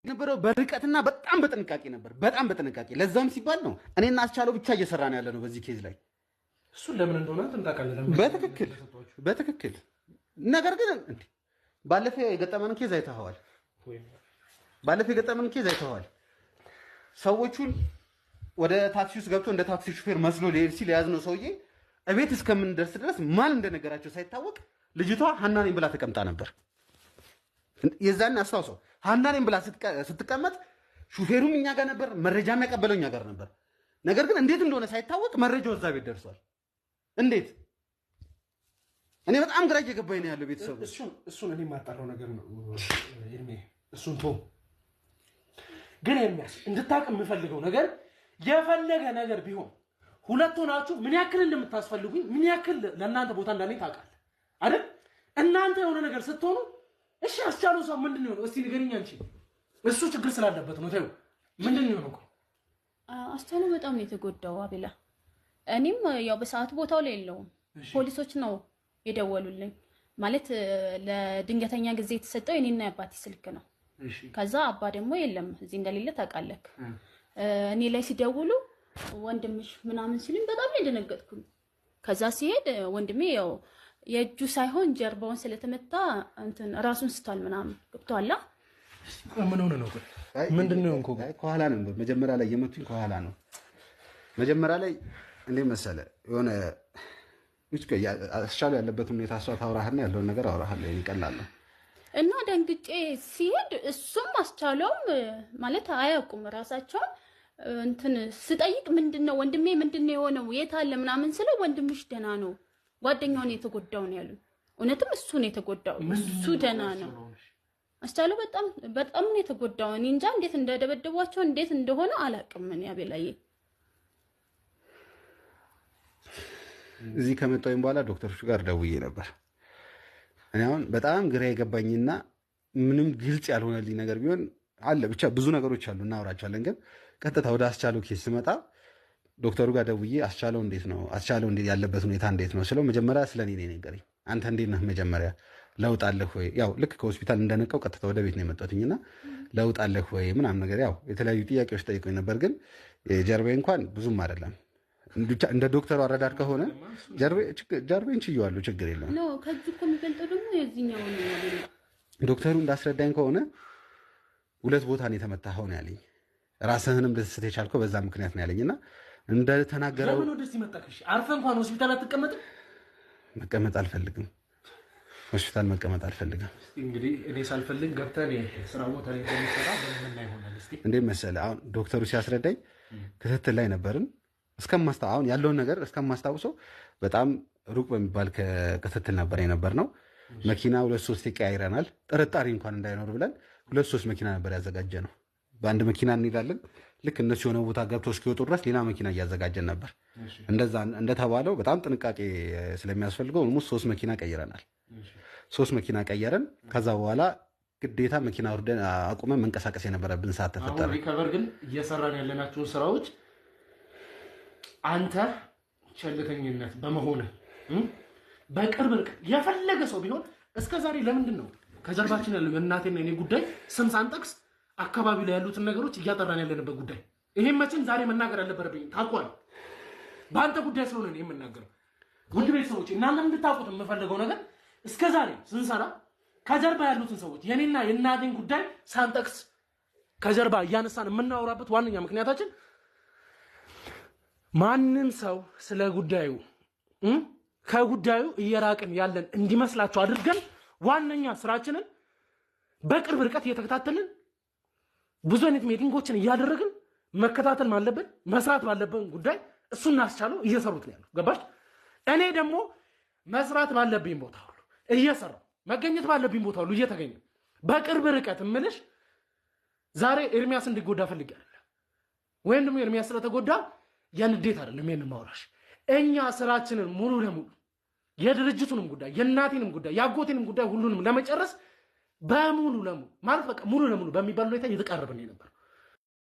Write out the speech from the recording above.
የነበረው በርቀትና በጣም በጥንቃቄ ነበር። በጣም በጥንቃቄ ለዛም ሲባል ነው እኔና አስቻለው ብቻ እየሰራን ያለ ነው በዚህ case ላይ። እሱን ለምን እንደሆነ አንተም ታውቃለህ። ለምን በትክክል በትክክል። ነገር ግን እንዴ ባለፈ የገጠመን case አይተኸዋል። ባለፈ የገጠመን case አይተኸዋል። ሰዎቹን ወደ ታክሲ ውስጥ ገብቶ እንደ ታክሲ ሹፌር መስሎ ሊሄድ ሲል የያዝነው ሰውዬ እቤት እስከምንደርስ ድረስ ማን እንደነገራቸው ሳይታወቅ ልጅቷ ሀና ነኝ ብላ ተቀምጣ ነበር። የዛን አስታውሰው፣ ሀና ነኝ ብላ ስትቀመጥ ሹፌሩም እኛ ጋር ነበር፣ መረጃም ያቀበለው እኛ ጋር ነበር። ነገር ግን እንዴት እንደሆነ ሳይታወቅ መረጃው እዛ ቤት ደርሷል። እንዴት? እኔ በጣም ግራ እየገባኝ ነው ያለው ቤተሰቡ። እሱን እኔ የማጣራው ነገር ነው ኤርሜ፣ እሱን ቶ ግን ኤርሚያስ እንድታውቅ የምፈልገው ነገር የፈለገ ነገር ቢሆን ሁለት ሆናችሁ ምን ያክል እንደምታስፈልጉኝ፣ ምን ያክል ለእናንተ ቦታ እንዳለኝ ታውቃለህ አይደል? እናንተ የሆነ ነገር ስትሆኑ እሺ፣ አስቻለው ሰው ምንድን ነው የሆነው? እስቲ ንገሪኝ አንቺ። እሱ ችግር ስላለበት ነው። ተይው፣ ምንድን ነው የሆነው? አስቻለው በጣም ነው የተጎዳው አቤላ። እኔም ያው በሰዓቱ ቦታው ላይ የለውም። ፖሊሶች ነው የደወሉልኝ። ማለት ለድንገተኛ ጊዜ የተሰጠው የኔና የአባቴ ስልክ ነው። ከዛ አባ ደግሞ የለም፣ እዚህ እንደሌለ ታውቃለህ። እኔ ላይ ሲደውሉ ወንድምሽ ምናምን ሲሉኝ በጣም ነው የደነገጥኩኝ። ከዛ ሲሄድ ወንድሜ ያው የእጁ ሳይሆን ጀርባውን ስለተመታ እንትን ራሱን ስቷል ምናምን፣ ገብቶሃል? ምን ሆነ ነው? ምንድን ነው የሆንከው? ከኋላ ነው መጀመሪያ ላይ የመቱኝ፣ ከኋላ ነው መጀመሪያ ላይ። እንዴት መሰለህ፣ የሆነ አስቻሉ ያለበትን ሁኔታ እሷ ታውራህና ያለውን ነገር አውራሃለሁ። ይቀላል ነው። እና ደንግጬ ሲሄድ እሱም አስቻለውም ማለት አያውቁም ራሳቸውን። እንትን ስጠይቅ ምንድን ነው ወንድሜ፣ ምንድን ነው የሆነው፣ የት አለ ምናምን ስለው ወንድምሽ ደህና ነው፣ ጓደኛውን የተጎዳው ነው ያሉኝ። እውነትም እሱ ነው የተጎዳው፣ እሱ ደህና ነው። አስቻለው በጣም በጣም ነው የተጎዳው። እኔ እንጃ እንዴት እንደደበደቧቸው፣ እንዴት እንደሆነ አላውቅም። እኔ አቤላዬ እዚህ ከመጣሁኝ በኋላ ዶክተሮቹ ጋር ደውዬ ነበር። እኔ አሁን በጣም ግራ የገባኝና ምንም ግልጽ ያልሆነልኝ ነገር ቢሆን አለ፣ ብቻ ብዙ ነገሮች አሉ፣ እናወራቸዋለን። ግን ቀጥታ ወደ አስቻለው case ስመጣ ዶክተሩ ጋር ደውዬ አስቻለው እንዴት ነው፣ አስቻለው እንዴት ያለበት ሁኔታ እንዴት ነው ስለው መጀመሪያ ስለ እኔ ነው የነገረኝ። አንተ እንዴት ነህ? መጀመሪያ ለውጥ አለህ ወይ? ያው ልክ ከሆስፒታል እንደነቃው ቀጥታ ወደ ቤት ነው የመጣሁትኝና ለውጥ አለህ ወይ ምናምን ነገር ያው የተለያዩ ጥያቄዎች ጠይቆኝ ነበር። ግን ጀርባዬ እንኳን ብዙም አይደለም፣ ብቻ እንደ ዶክተሩ አረዳድ ከሆነ ጀርባዬን ችዬዋለሁ፣ ችግር የለም። No፣ ከዚህ እኮ የሚበልጠው ደግሞ የዚህኛው ነው አቤላ። ዶክተሩ እንዳስረዳኝ ከሆነ ሁለት ቦታ ነው የተመታኸው ነው ያለኝ። ራስህንም ልትስት የቻልከው በዛ ምክንያት ነው ያለኝ እና እንደተናገረው ለምን ወደዚህ መጣህ? እሺ አርፈህ እንኳን ሆስፒታል አትቀመጥም? መቀመጥ አልፈልግም፣ ሆስፒታል መቀመጥ አልፈልግም። እንግዲህ እኔ ሳልፈልግ ገብተህ ስራ ቦታ ላይ እንደሚሰራ በምን ይሆናል? እስቲ እንዴት መሰለህ፣ አሁን ዶክተሩ ሲያስረዳኝ ክትትል ላይ ነበርን። አሁን ያለውን ነገር እስከማስታውሰው በጣም ሩቅ በሚባል ክትትል ነበር የነበር ነው። መኪና ሁለት ሶስት ይቀያይረናል። ጥርጣሬ እንኳን እንዳይኖር ብለን ሁለት ሶስት መኪና ነበር ያዘጋጀ ነው። በአንድ መኪና እንሄዳለን። ልክ እነሱ የሆነ ቦታ ገብተው እስኪወጡ ድረስ ሌላ መኪና እያዘጋጀን ነበር። እንደዛ እንደተባለው በጣም ጥንቃቄ ስለሚያስፈልገው almost ሶስት መኪና ቀይረናል። ሶስት መኪና ቀየረን። ከዛ በኋላ ግዴታ መኪና ወርደን አቁመን መንቀሳቀስ የነበረብን ሰዓት ተፈጠረ። አሁን recover ግን እየሰራን ያለናቸውን ስራዎች አንተ ቸልተኝነት በመሆን በቅርብ ርቀት የፈለገ ሰው ቢሆን እስከ ዛሬ ለምንድን ነው ከጀርባችን ያለው የእናቴና የኔ ጉዳይ ስም ሳንጠቅስ አካባቢው ላይ ያሉትን ነገሮች እያጠራን ያለንበት ጉዳይ? ይሄን መቼም ዛሬ መናገር አልነበረብኝም። ታውቋል። በአንተ ጉዳይ ስለሆነ ነው የምናገረው። ውድ ቤተሰቦች፣ እናንተ እንድታውቁት የምፈልገው ነገር እስከ ዛሬ ስንሰራ ከጀርባ ያሉትን ሰዎች የኔና የእናቴን ጉዳይ ሳንጠቅስ ከጀርባ እያነሳን የምናወራበት ዋነኛ ምክንያታችን ማንም ሰው ስለ ጉዳዩ ከጉዳዩ እየራቅን ያለን እንዲመስላቸው አድርገን ዋነኛ ስራችንን በቅርብ ርቀት እየተከታተልን፣ ብዙ አይነት meeting ኦችን እያደረግን፣ መከታተል ባለብን መስራት ባለብን ጉዳይ እሱን አስቻለው እየሰሩት ነው ያለው። ገባሽ? እኔ ደግሞ መስራት ባለብኝ ቦታ ሁሉ እየሰራው፣ መገኘት ባለብኝ ቦታ ሁሉ እየተገኘ በቅርብ ርቀት እምልሽ ዛሬ ኤርሚያስ እንዲጎዳ ፈልጌ አይደለም፣ ወይም ደግሞ ኤርሚያስ ስለተጎዳ የንዴት አይደለም ይሄን ማውራሽ። እኛ ስራችንን ሙሉ ለሙሉ የድርጅቱንም ጉዳይ፣ የእናቴንም ጉዳይ፣ የአጎቴንም ጉዳይ ሁሉንም ለመጨረስ በሙሉ ለሙሉ ማለት በቃ ሙሉ ለሙሉ በሚባል ሁኔታ እየተቃረብን ነበር።